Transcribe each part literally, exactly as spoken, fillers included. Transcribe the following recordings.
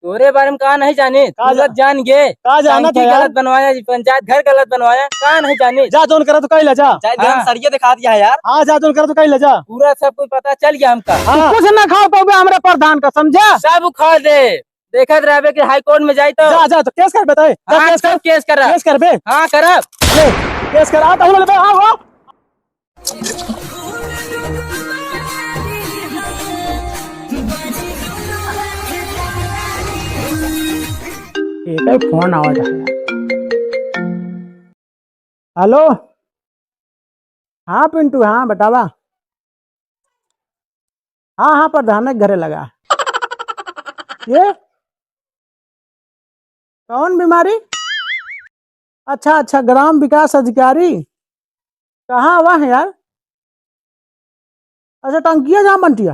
तोरे बारे में का नहीं जाने? का पूरा जा-, जान गे। का जाना टंकी था यार? गलत बनवाया जी, पंचायत घर गलत बनवाया, का नहीं जाने? जा जौन करा तो कही ला जा। जा, एकदम हाँ। सरिये दिखा दिया है यार। हाँ, जा जौन करा तो कही ला जा। पूरा सब कुछ पता चल गया हमका। हाँ। तू कुछ ना खा पाबे हमरे प्रधान का, समझा? सब उखाड़ दे। देखत रहबे कि हाई कोर्ट में जाई तो। जा, जा, तो केस करबे तय। जा, हाँ, केस कर। सब केस करा। केस करबे। हाँ, करब। ले, केस करा, तो हम लोग, आओ, आओ। एकर फोन आवत है। हेलो, हाँ पिंटू, हाँ बतावा। हाँ, हाँ, प्रधान के घरे लगा। ये कौन बीमारी? अच्छा, अच्छा, ग्राम विकास अधिकारी। कहाँ हुआ है यार? अच्छा, टंकिया जहाँ बनती है।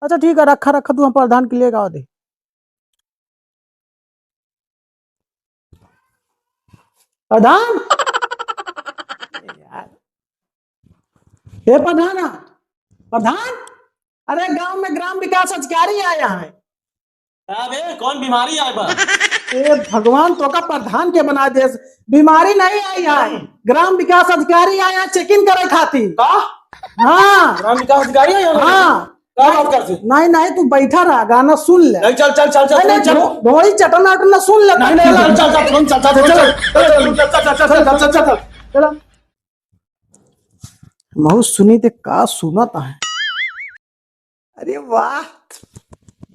अच्छा, ठीक है, रखा, रखा, तू हम प्रधान के लिए गाँव दे। प्रधान? यार। हे प्रधान, प्रधान, अरे गांव में ग्राम विकास अधिकारी आया है। का बे, कौन बीमारी आए बा? ए भगवान, तोका प्रधान के बना देस। बीमारी नहीं आई है, ग्राम विकास अधिकारी आया है चेकिंग करे खातिर। का? हाँ। ग्राम विकास अधिकारी आया है? हाँ। का बात करते? नहीं, नहीं, तू बैठा रहा, गाना सुन ले। नहीं, चल, चल, चल, चल, नहीं, नहीं, चल। ढो-, ढोड़ी चटना उटना सुन ले। नहीं, नहीं, चल, चल, चल, चल। चला। महू सुनी ते का सुनत है। अरे वाह,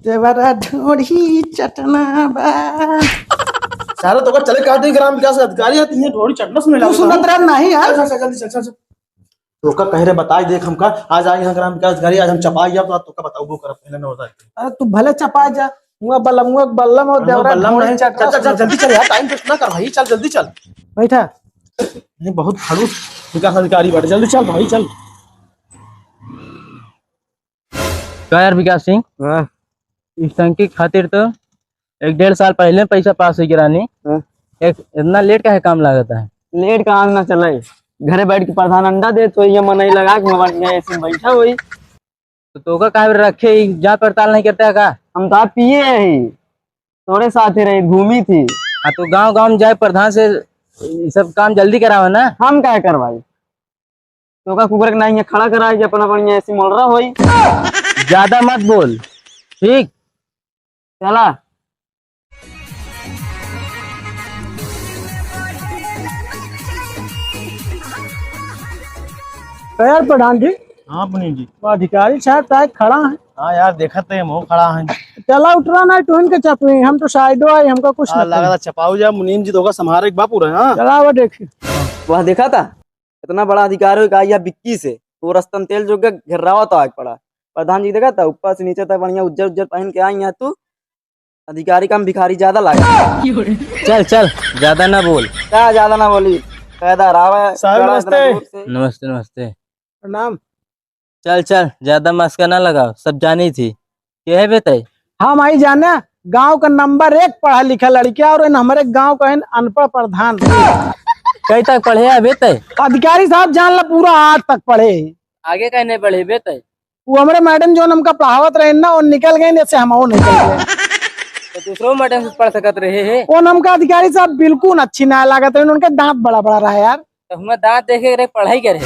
देवरा ढोड़ी चटना बा। सारा तो चले काटे ग्राम विकास अधिकारी है, तीन ढोड़ी चटना सुने तू लगा सुनत था। रहा नहीं यार। चल, चल, चल, जल्दी चल, चल, चल। तोका कह रहे बताई देख हमका, आज आए यहाँ ग्राम विकास अधिकारी, आज हम चपाई जाब, तो तोका बताऊबो करब पहले न बताई। अरे तू भले चपाई जा, हुआ बल्लम, हुआ बल्लम और हम देवरा बल्लम ढोड़ी नहीं, चटना चल, चल, चल, सुनत। जल्दी चल यार, टाइम वेस्ट ना कर भाई, चल जल्दी चल। बैठा। नहीं, बहुत खड़ूस विकास अधिकारी बैठे, जल्दी चल भाई, चल। का यार विकास सिंह, हाँ। इस टंकी खातिर तो एक डेढ़ साल पहले पैसा पास हुई गिरानी। हाँ। एक इतना लेट काहे काम लागत है? लेट काम ना चले, घरे बैठ के प्रधान अंडा देत होई, ये मनई लगा के मोबाइल में ऐसे बैठा होई। तो तोका काहे रखे ही, जांच पड़ताल नहीं करता है का? हम तो आप पिए ही, तोरे साथ ही रही, घूमी थी। हाँ, तो गांव गांव में जाए प्रधान से ये सब काम जल्दी करावे ना। हम काहे करवाई? तोका कुकर के नाई खड़ा करा के अपना बढ़िया ऐसी मोलरा होई। ज्यादा मत बोल, ठीक? चला। तो यार प्रधान जी। हाँ पुनीत जी। वो अधिकारी साहब शायद खड़ा है। हाँ यार, देखत है, हम खड़ा है। चला उतरा ना, टोहन के चपी, हम तो साइडो आई, हमका कुछ हाँ, ना लगा चपाऊ जा, मुनीम जी तो होगा संभारे एक बापू रहे, हाँ। चला वो देखी। वह देखा था? इतना बड़ा अधिकारी हो, का यह बिक्की से, वो रस्तन तेल जो के घेरावत आग पड़ा। प्रधान जी देखा था, ऊपर से नीचे तक बढ़िया उज्जर उज्जर पहन के आई यहाँ तू। अधिकारी कम भिखारी ज्यादा लागे। चल, चल, ज्यादा ना बोल। का ज्यादा ना बोली? पैदा रहा है, साहब, बड़ा नमस्ते। इतना दूर से। नमस्ते, नमस्ते। प्रणाम। चल, चल, ज्यादा मस्का ना लगाओ, सब जानी थी। के है बे तय? हम आई जाना, गांव का नंबर एक पढ़ा लिखा लड़किया और इन हमारे गांव का है अनपढ़ प्रधान। कई तक पढ़े है बे तय? अधिकारी साहब जान ला, पूरा आठ तक पढ़े। आगे कहीं नहीं पढ़े बे तय? वो हमारे मैडम जो हमका पढ़ावत रहे ना, वो निकल गए, जैसे हम वो निकल गए। तो दूसरो मैडम से पढ़ सकत रहे है। वो हमका अधिकारी साहब बिल्कुल अच्छी ना लागत रहे, उनके दांत बड़ा बड़ा रहा यार। तो हुआ दांत देखे रहे, पढ़ाई करे।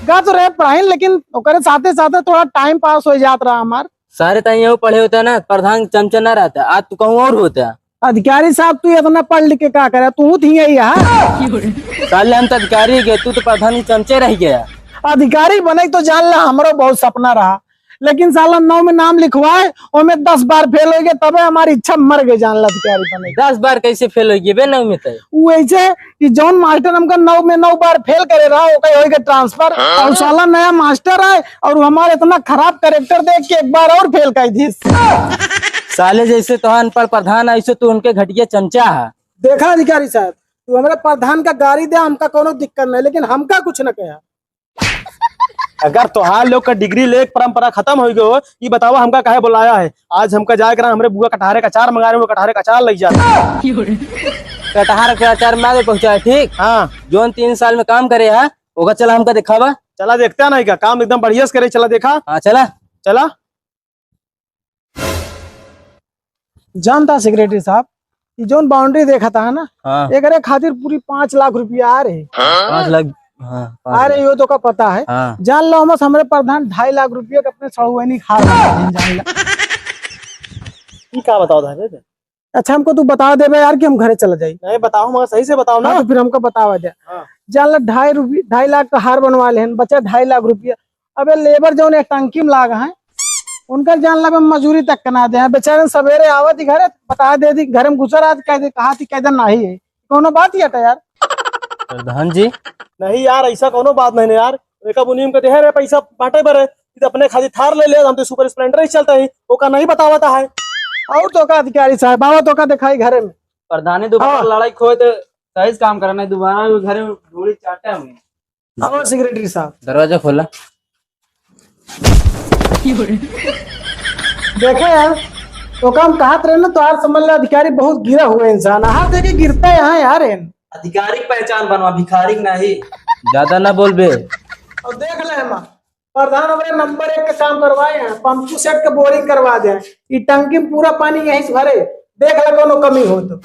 गा तो रहे पढ़ाई, लेकिन ओकरे साथे साथे थोड़ा टाइम पास हो जात रहा हमार। सारे ताई यहू पढ़े होता ना, प्रधान चमचा ना रहता, आज तू कहूँ और होता। अधिकारी साहब, तू इतना पढ़ लिख के का करे? तू तो यही है। साले हम तो अधिकारी गए, तू तो प्रधान के चमचे रह गया। अधिकारी बने तो जान ला, हमरो बहुत सपना रहा, लेकिन साला नौ में नाम लिखवाए, ओमे दस बार फेल हो गए, तबे हमारी इच्छा मर गई जान ला अधिकारी बने। दस बार कैसे फेल हो गए बे नौ में तय? वो ऐसे कि जौन मास्टर हमका नौ में नौ बार फेल करे रहा, ओकर होई के ट्रांसफर, और साला नया मास्टर आए और हमारे इतना खराब कैरेक्टर देख के एक बार और फेल कर दिस। साले जैसे तो अनपढ़ प्रधान है, ऐसे तू उनके घटिया चमचा है। देखा अधिकारी साहब, तू हमारे प्रधान का गाड़ी दे, हमका कोनो दिक्कत नहीं, लेकिन हमका कुछ न कहा। अगर तोहार लोग का डिग्री लेके परंपरा खत्म हो गयो, ये बतावा हमका काहे बुलाया है? आज हमका जाए के रहा, हमरे बुआ कटहरे का अचार मंगा रहे, वो कटहरे का अचार लग जाता। कटहर के अचार मांगे पहुंचाए, ठीक? हाँ। जोन तीन साल में काम करे है, ओका चला हमका दिखावा। चला देखते हैं ना, का काम एकदम बढ़िया से करे, चला देखा। हाँ, चला। चला। जानता secretary साहब, ई जौन boundary देखत है ना, हाँ। एकरे खातिर पूरी पाँच लाख रुपया आ रहे। पाँच लाख, हाँ, पाँच आ रहे, लाख। यो तोका पता है। हाँ। जान लो, हम हमरे प्रधान ढाई लाख रुपया के अपने सड़ुआइनी खा रहे हैं, जान लो। ई का बताओ था बे? अच्छा, हमको तू बता देबे यार कि हम घरे चला जाई। नहीं, बताओ, मगर सही से बताओ ना। हाँ, तो फिर हमको बतावा दे। हाँ। जान लो, ढाई रुपये, ढाई लाख का हार बनवा लेहन, बचा ढाई लाख रुपया। अबे labour जौन एक टंकी में लाग हैं, उनकर जान ला बे मजूरी तक के ना दे हैं। बेचारे सवेरे आवत ही घरे, बता दे दी, घरे में घुसर आज कह दे, कहा थी कह दे नहीं है। कौनो बात ही हटा यार। प्रधान जी। नहीं यार, ऐसा कौनो बात नहीं ना यार। एक बुनीम के देहे रे पैसा बांटे बरे, कि अपने खाली थार ले ले, हम तो Super Splendor ही चलता है, ओका नहीं बतावता है। और तो का अधिकारी साहब, बाबा तो का दिखाई घरे में। प्रधानी दोबारा हाँ। लड़ाई खोए तो सही से काम करना है, दोबारा घरे में ढोली चाटा हुई। आओ secretary साहब। दरवाजा खोला। देखे यार, तो काम कहत रहे ना, तो आज समझ ले अधिकारी बहुत गिरा हुआ इंसान। हाथ देके गिरता है यहाँ यार। अधिकारी की पहचान बनवा, भिखारी की नहीं। ज्यादा ना बोल बे। और देख ले हम, प्रधान हमरे number एक के काम करवाए हैं, पंपू सेट के boring करवा दे। ई टंकी में पूरा पानी यहीं से भरे, देख ले कौनो कमी हो तो।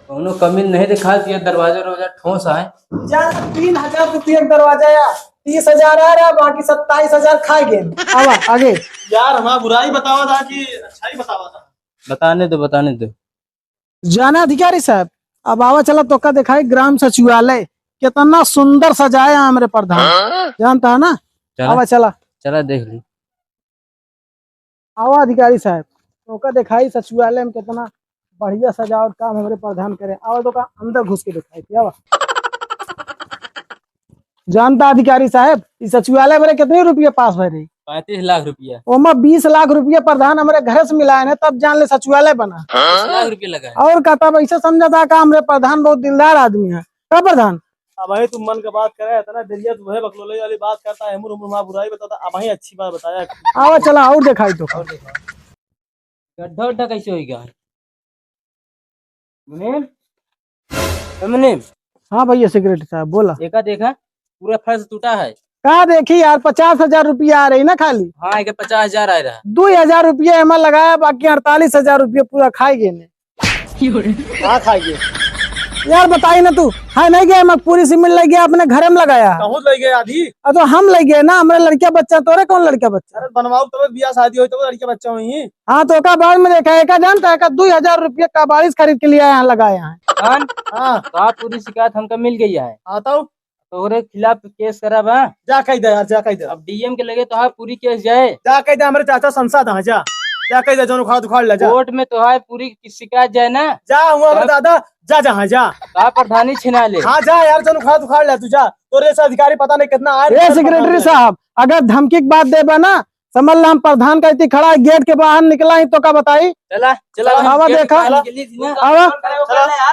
कौनो कमी नहीं दिखात, ये दरवाजा उरवाजा ठोस आए। जान, तीन हजार रुपये एक दरवाजा या, तीस हजार आ रहा, बाकी सत्ताईस हजार खा गए। आवा, आगे। यार, हमारा बुराई बतावा था कि अच्छाई बतावा था? बताने दो, बताने दो। जाना अधिकारी साहब, अब आवा चला तोका दिखाई ग्राम सचिवालय, कितना सुंदर सजाया है हमरे प्रधान। हाँ? जानता है ना? चला। आवा चला। चला देख ली। आवा अधिकारी साहब, तोका दिखाई सचिवालय में कितना बढ़िया सजावट काम हमरे प्रधान करे। आवा तोका अंदर घुस के दिखाई थी, आवा। जानता अधिकारी साहब, ई सचिवालय बरे कितने रुपये पास भय रही? पैंतीस लाख रुपया। ओमा बीस लाख रुपया प्रधान हमरे घर से मिलाए ने, तब जान ले सचिवालय बना। बीस लाख रुपया लगा है। और का, तब ऐसे समझा था का हमरे प्रधान बहुत दिलदार आदमी है का प्रधान? अब भाई तुम मन का बात करे, इतना देरिया तू है बकलोले वाली बात करता है, मुर मुर बुराई बताता, अब वही अच्छी बात बताया। आवा चला और दिखाई तो। और दिखाओ। गड्ढा उड्ढा कैसे होई गा? मुनीम, ए मुनीम। हाँ भैया secretary साहब, बोला। देखा, देखा, पूरा फर्श टूटा है। का देखी यार, पचास हजार रुपया आ रही ना खाली। हाँ, एक पचास हजार आ रहा। दो हजार रुपया एमा लगाया, बाकी अड़तालीस हजार रुपया पूरा खाए गए ने। का खाए गए? यार बताई ना तू, है नहीं गया, मैं पूरी सीमेंट ले गया, अपने घर में लगाया। कहूँ ले गए आधी? अब तो हम ले गए ना, हमरे लड़किया बच्चा, तोरे कौन लड़किया बच्चा? अरे बनवाओ तब बियाह शादी होई तब लड़किया बच्चा होई। हाँ, तो ओका बाद में देखा, एका जानता है का, दो हजार रुपया का बारिश खरीद के लिया यहाँ लगाया है। कौन? हाँ। का पूरी शिकायत हमका मिल गई है। हाँ, तो? तोहरे खिलाफ केस करब, हाँ? जा कह दे यार, जा कह दे। अब डीएम के लगे तोहार पूरी केस जाए। जा कह दे, हमरे चाचा संसद है, जा। जा कह दे, जौन उखाड़ उखाड़ ले, जा। कोर्ट में तोहार पूरी की शिकायत जाए ना। जा, हुआ हमरे तब दादा, जा, जा, हाँ, जा। का प्रधानी छिना ले। हाँ, जा यार, जौन उखाड़ उखाड़ ले, तू जा। तोरे से अधिकारी पता नहीं कितना आए, ए पता secretary नहीं। साहब, अगर धमकी की बात देबा ना, समझ ला, हम प्रधान का इतनी खड़ा है, गेट के बाहर निकला ही तो का बताई? चला, चला, हम आवा गेट के देखा। बाहर निकली थी ना। आवा। चला।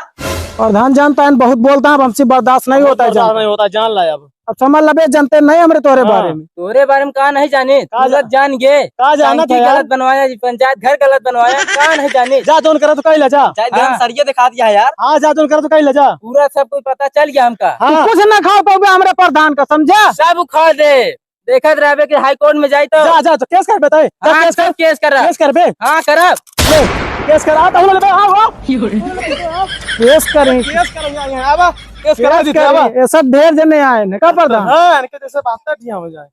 प्रधान जानता है, बहुत बोलता है, अब हमसे बर्दाश्त नहीं होता है, बर्दाश्त जानता। नहीं होता, जान ला अब। अब समझ लबे, जानते नहीं हमरे तोहरे हाँ। बारे में। तोहरे बारे में का नहीं जाने? का तू जा-, जान गे। का जाना टंकी था यार? गलत बनवाया जी, पंचायत घर गलत बनवाया, का नहीं जाने? जा, जौन करा तो कह ले, जा। पंचायत घर में हाँ। सरिया दिखा दिया है यार। हाँ, जा, जौन करा तो कह ले, जा। पूरा सब कुछ पता चल गया हमका। हाँ। तू कुछ ना खा पाओगे हमरे प्रधान का, समझा? सब उखाड़ दे। देखत रहबे कि हाई कोर्ट में जाई तो। जा, जा, तो केस करबे तय। जा, हाँ, केस कर। केस करा। केस करबे। हाँ, करब। ले, केस करा, तो हम लेबे, आओ, आओ। केस करें। केस करेंगे, आवा। केस करा केस दीजिए, आवा। करें। ये सब ढेर जने आए हैं, का प्रधान? हाँ, इनके जैसे बात कर दिया हो जाए।